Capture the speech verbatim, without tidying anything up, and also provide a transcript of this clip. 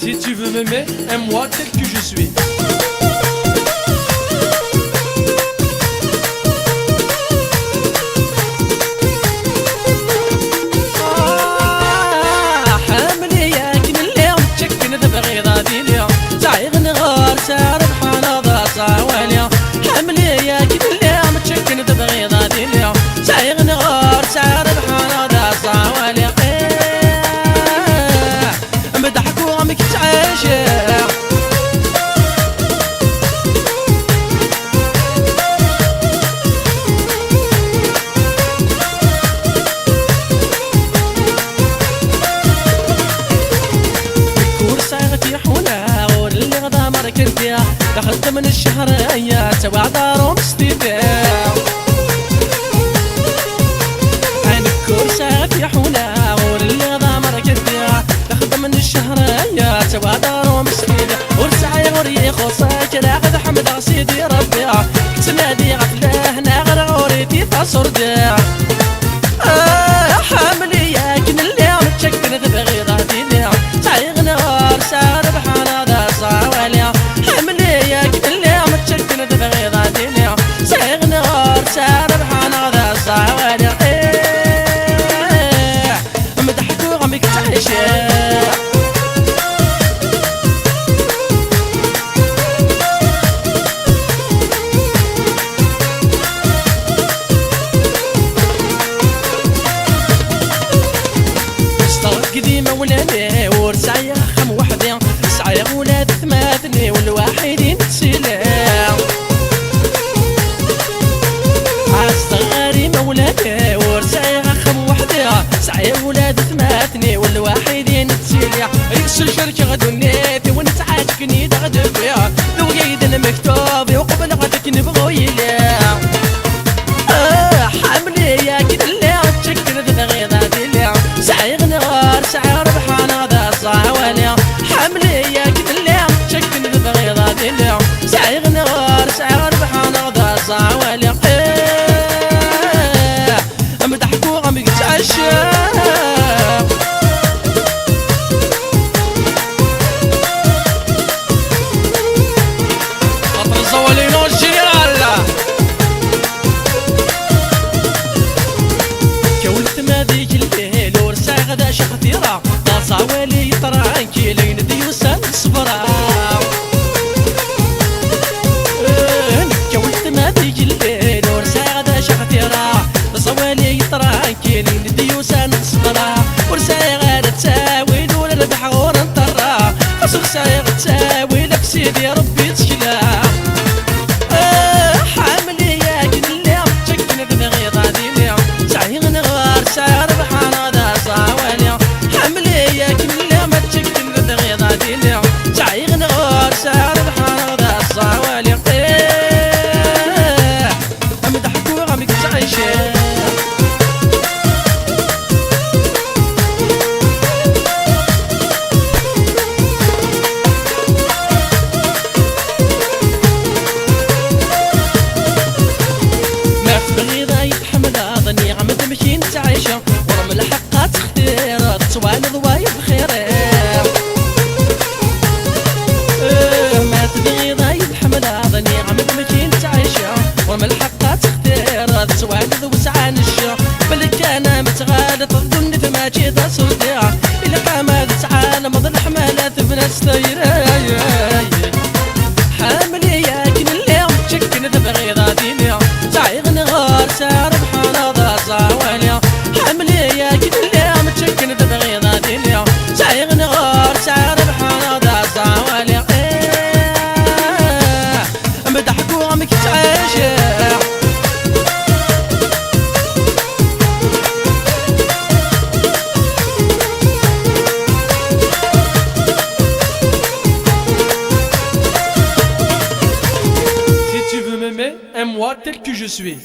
Si tu veux m'aimer, aime-moi tel que je suis. Ah, ḥemmel-iyi akken lliɣ, mačči akken tebɣiḍ ad iliɣ. Sɛiɣ neɣ ur sɛiɣ, rrbeḥ neɣ d aẓawali. Ḥemmel-iyi akken lliɣ, mačči akken tebɣiḍ ad iliɣ. Sɛiɣ neɣ ur sɛiɣ, rrbeḥ neɣ d aẓawali. Eh, mbeɛd ḥku amek ttɛiceɣ. Nekk ur sɛiɣ tiḥuna, ur lliɣ d amerkanti. La xeddmen ccehṛ-aya, ttwaɛdaṛum s tidi. Nekk ur sɛiɣ tiḥuna, ur lliɣ d amerkanti. La xeddmen ccehṛ-aya, ttwaɛdaṛum s tidi. Ur sɛiɣ, ur yi-ixuṣṣ kra, ad ḥemdeɣ Sidi Ṛebbi. Ttnadiɣ ɣef lehna, ɣer ɣur-i di taṣurdi. Ah, ḥemmel-iyi akken lliɣ, mačči akken tebɣiḍ ad iliɣ. Sɛiɣ neɣ ur sɛiɣ, rrbeḥ neɣ d aẓawali. Ḥemmel-iyi akken lliɣ, mačči akken tebɣiḍ ad iliɣ. Sɛiɣ neɣ ur sɛiɣ, rrbeḥ neɣ d aẓawali. Eh, mbeɛd ḥku amek ttɛiceɣ. Zedɣeɣ akked imawlan-iw, ur sɛiɣ axxam weḥd-i, sɛiɣ ula d atmaten-iw, lwaḥid i nettili. Ɛazzeɣ ɣer imawlan-iw, ur sɛiɣ axxam weḥd-i, sɛiɣ ula d atmaten-iw, lwaḥid i nettili. Yesserkerkeɣ ddunit-iw, netɛaǧken-id ɣ-d-wwiɣ, d wigi i d lmektub-iw, qebleɣ-t akken bɣu yili. Ah, ḥemmel-iyi akken lliɣ, mačči akken tebɣiḍ ad iliɣ. Sɛiɣ neɣ ur sɛiɣ, rrbeḥ neɣ d aẓawali. Ḥemmel-iyi akken lliɣ, mačči akken tebɣiḍ ad iliɣ. Sɛiɣ neɣ ur sɛiɣ, rrbeḥ neɣ d aẓawali. Eh, mbeɛd ḥku amek ttɛiceɣ. Xaṭer ẓẓawali-inu n général. Kawlet ma d igellil, ur sɛiɣ d acu xtireɣ. D aẓawali tranquille, ayen d-yusan ṣebreɣ. Eh, nekk weltma d igellil, ur sɛiɣ d acu xtireɣ. D aẓawali tranquille, ayen d-yusan ṣebreɣ. Ur sɛiɣ ara ttawil, ur rrbeḥ ur nṭerreɣ. Xas ur sɛiɣ ttawil, ɣef Sidi Ṛebbi ttekleɣ. Ah, ḥemmel-iyi akken lliɣ, mačči akken tebɣiḍ ad iliɣ. Sɛiɣ neɣ ur sɛiɣ, rrbeḥ neɣ d aẓawali. Ḥemmel-iyi akken lliɣ, mačči akken tebɣiḍ ad iliɣ. Sɛiɣ neɣ ur sɛiɣ, rrbeḥ neɣ d aẓawali. Eh, mbeɛd ḥku amek ttɛiceɣ. Ma tebɣiḍ ad yi-tḥemmleḍ, nniɣ-am-d amek i nettɛic. Ɣur-m lḥeqq ad textireḍ, tettwaliḍ wayeḍ xir-iw. Eh, ma tebɣiḍ ad yi-tḥemmleḍ, nniɣ-am-d amek i nettɛic. Ɣur-m lḥeqq ad textireḍ, tettwaliḍ wesɛa n cceṛ. Belli kan ma tettɣalaḍ, ddunit mačči d aṣurdi. Ilaq-am ad tɛelmeḍ, leḥmala tebna s tayri. Ḥemmel-iyi akken lliɣ, mačči akken tebɣiḍ ad iliɣ. Sɛiɣ neɣ ur sɛiɣ, rrbeḥ neɣ d aẓawali. Ḥemmel-iyi akken lliɣ, mačči akken tebɣiḍ ad iliɣ. Sɛiɣ neɣ ur sɛiɣ, rrbeḥ neɣ d aẓawali. Eh, mbeɛd ḥku amek ttɛiceɣ. Si tu veux m'aimer, aime-moi tel que je suis.